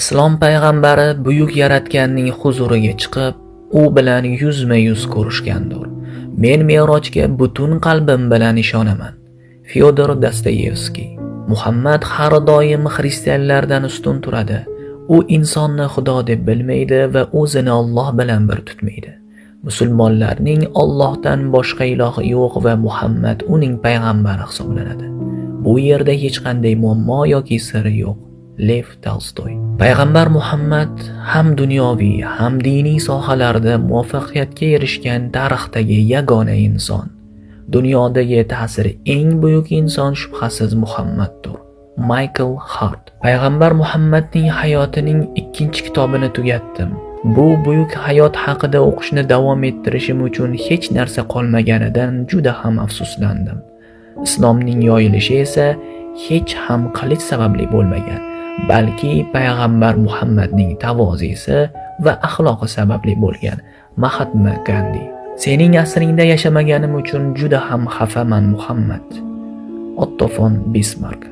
Islom payg'ambari buyuk yaratganning huzuriga chiqib, u bilan yuzma-yuz ko'rishgandir. Men Me'rojga butun qalbim bilan ishonaman. Fyodor Dostoyevskiy. Muhammad har doim xristianlardan ustun turadi. U insonni Xudo deb bilmaydi va o'zini Alloh bilan bir tutmaydi. Musulmonlarning Allohdan boshqa ilohi yo'q va Muhammad uning payg'ambari hisoblanadi. Bu yerda hech qanday muammo yoki sir yo'q. Lev Tolstoy. Payg'ambar Muhammad ham dunyoviy, ham diniy sohalarda muvaffaqiyatga erishgan tarixdagi yagona inson. Dunyodagi ta'siri eng buyuk inson shubhasiz Muhammaddir. Maykl Hart. Payg'ambar Muhammadning hayotining ikkinchi kitobini tugatdim. Bu buyuk hayot haqida o'qishni davom ettirishim uchun hech narsa qolmaganidan juda ham afsuslandim. Islomning yoyilishi esa hech ham qilich sababli bo'lmagan, balki payg'ambar Muhammadning tavozisi va axloqi sababli bo'lgan. Mahatma Gandi. Sening asringda yashamaganim uchun juda ham xafaman, Muhammad. Otto fon Bismark.